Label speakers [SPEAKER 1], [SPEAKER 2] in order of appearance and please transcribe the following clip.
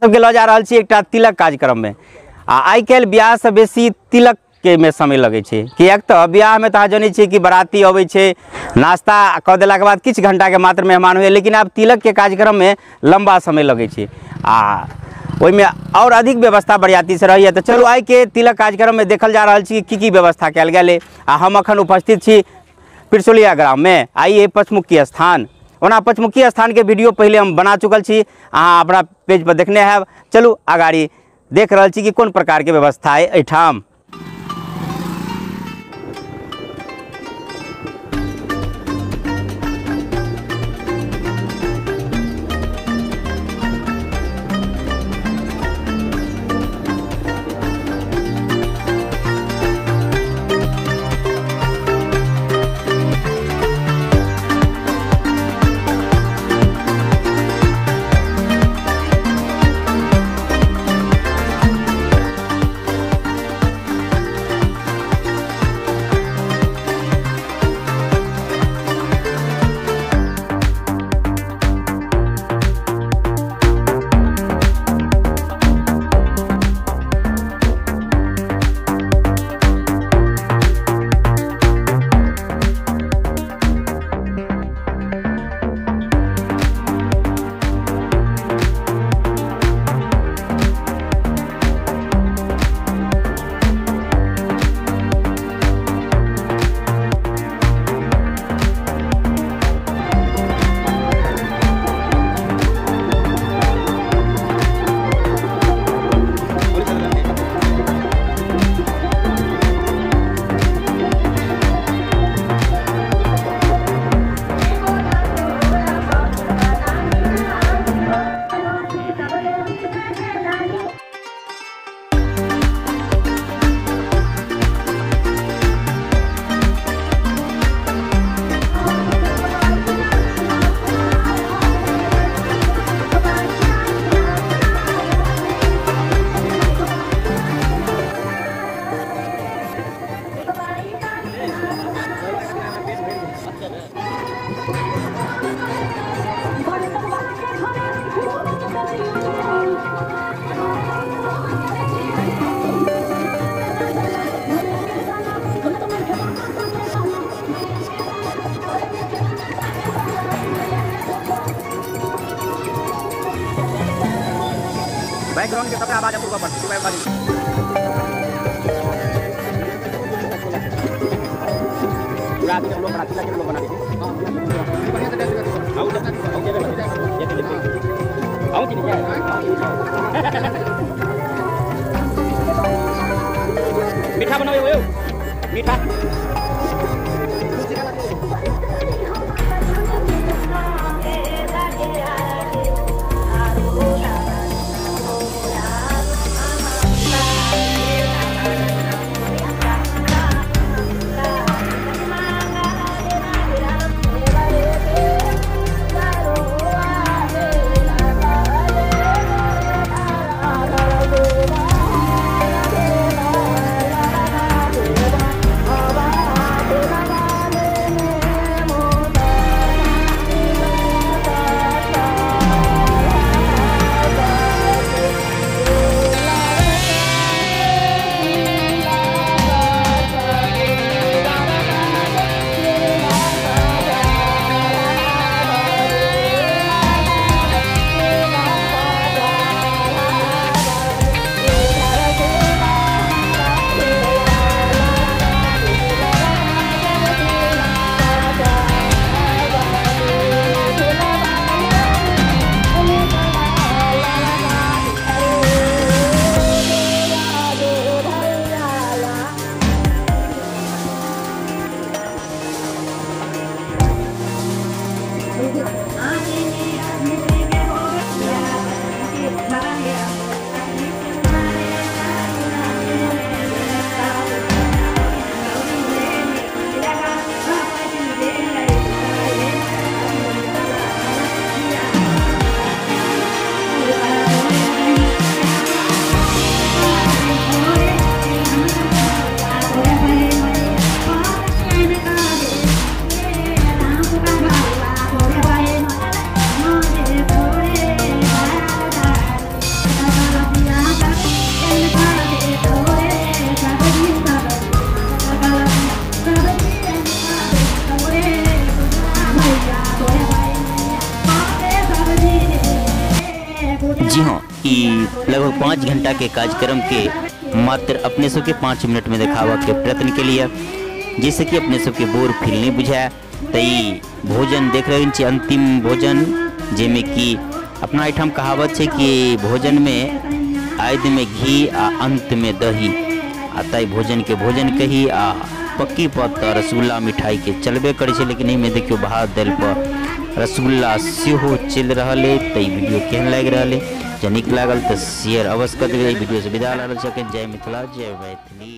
[SPEAKER 1] सबके लऽ जा रहल छी एकटा तिलक कार्यक्रममे। आ आइ काल्हि बियाहसँ बेसी तिलक के में समय लगै छै, किएक तऽ बियाहमे तऽ अहाँ जनै छियै कि बराती अबै छै, नाश्ता कऽ देलाके बाद किछु घंटाके मात्र मेहमान होइए, लेकिन आब तिलकके कार्यक्रममे लम्बा समय लगै छै आ ओहिमे आओर अधिक व्यवस्था बरियातीसँ रहैए। तऽ चलू आइके तिलक कार्यक्रममे देखल जा रहल छी की की व्यवस्था कयल गेल अइ। आ हम अखन उपस्थित छी पिरसोलिया ग्राममे। आइ ये पचमुखी स्थान। ओना पचमुखी स्थानके वीडियो पहिले हम बना चुकल छी, अहाँ अपना पेज पर देखने हैब। चलू अगाड़ी देख रहल छी कि कोन प्रकारके व्यवस्था अइ एहिठाम।
[SPEAKER 2] बैकग्राउंड के सबटा आवाज अपूर्व पर पूरा आदमी हम लोग बना तिलक के लोग बना दीजिए। मीठा बनाओ यो मीठा।
[SPEAKER 3] Bye.
[SPEAKER 1] जी हाँ, ई लगभग 5 घंटा के कार्यक्रम के मात्र अपने सबके 5 मिनट में देखाबऽ के प्रयत्न के लिए, जैसे कि अपने सबके बोर फील नहीं बुझाए। तो ई भोजन देख रहे छी अंतिम भोजन, जाहिमे कि अपना एहिठाम कहावत छै कि भोजन में आदि में घी आ अंत में दही, आ ताहि भोजन के भोजन कही। आ पक्की पर तऽ रसगुल्ला मिठाई के चलबे करै छै, लेकिन एहिमे देखियौ भात दालि पर रसगुल्ला सेहो चलि रहल अइ। तऽ ई वीडियो केहन लागि रहल अइ, जँ नीक लागल तऽ शेयर अवश्य कऽ देबै। एहि वीडियोसँ विदा लऽ रहल छी। जय मिथिला, जय मैथिली।